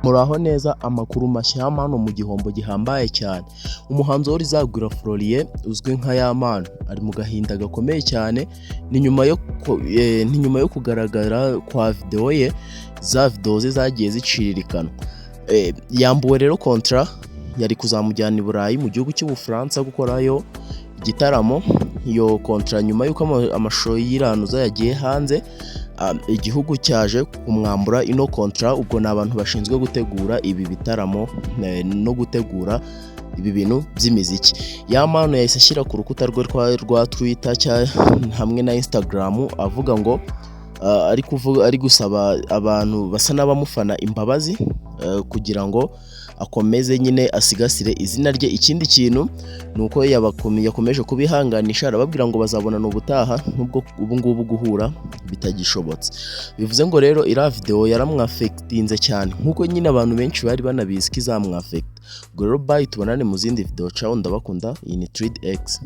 Muraho neza, amakuru mashya hano mu gihombo gihambaye cyane. Umuhanzi Uworizagwira Florien uzwi nka Yampano ari mu gahinda gakomeye cyane. Ni nyuma yo kugaragara kwa video ye, za video ze zagiye zicirikanwa. Yambuwe rero contrat yari kuzamujyana i Burayi mu gihugu cy'Ubufaransa gukorayo igitaramo. Iyo contrat, nyuma y'uko amashusho y'iranuza yagiye hanze, igihugu cyaje kumwambura ino contrat. Ubwo ni abantu bashinzwe gutegura ibi bitaramo no gutegura ibi bintu by'imiziki. Yampano yahise ashyira ku rukuta rwe rwa Twitter hamwe na Instagram, avuga ngo ari kuvuga, ari gusaba abantu basa n'abamufana imbabazi kugira ngo akomeze nyine asigasire izina rye. Ikindi kintu ni uko yakomeje kubihanganisha, arababwira ngo bazabonana ubutaha nubwo ubu ngubu guhura bitagishobotse. Bivuze ngo rero iriya video yaramwaffectinze cyane, nk'uko nyine abantu benshi bari banabizi ko izamwaffecta. Ubwo rero bye, tubonane mu zindi video. Ciao, ndabakunda. Iyi ni Trade X.